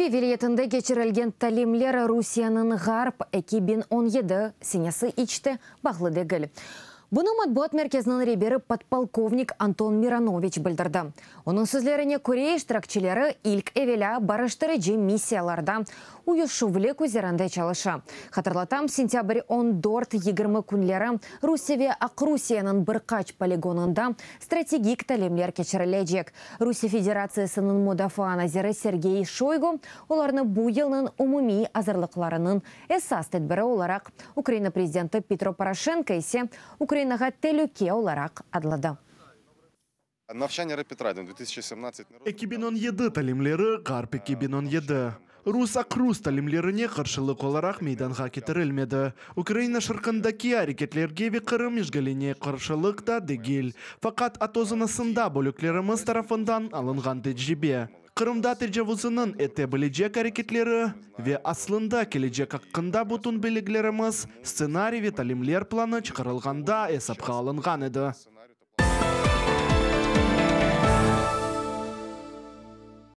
Lviv vilâyetinde keçirilgen talimler Rusiyeniñ Ğarp 2017 senesi iç te bağlı degil. Bunı matbuat merkeziniñ reberi podpolkovnik Anton Mironoviç bildirdi. Onıñ sözlerine köre, iştirakçileri ilk evelâ barıştırıcı missiyalarda uyuşuvlıq üzerinde çalışa. Hatırlatam, sentâbr 14-20 künleri Rusiye ve Aqrusiyeniñ bir qaç poligonında strategik talimler keçirilecek. Rusiye Federatsiyasınıñ mudafaa naziri Sergey Şoygu olarnı bu yılnıñ umumiy azırlıqlarınıñ esas tedbiri olaraq, Ukraina prezidenti Petro Poroşenko ise Ukrainağa telüke olaraq adladı. Navçання Rapid Trident 2017 2017 talimleri Ğarp 2017 rus-aqrus talimlerine qarşılıq olaraq meydanğa ketirilmedi. Ukraina şarqındaki areketlerge ve Qırım işğaline qarşılıq da degil. Faqat ATO zonasında bölüklerimiz tarafından alınğan tecribe, Qırımda tecavuzınıñ ete bilecek areketleri ve aslında kelecek aqqında bütün bilgilerimiz stsenariy ve talimler planı çıqarılğanda esapqa alınğan edi.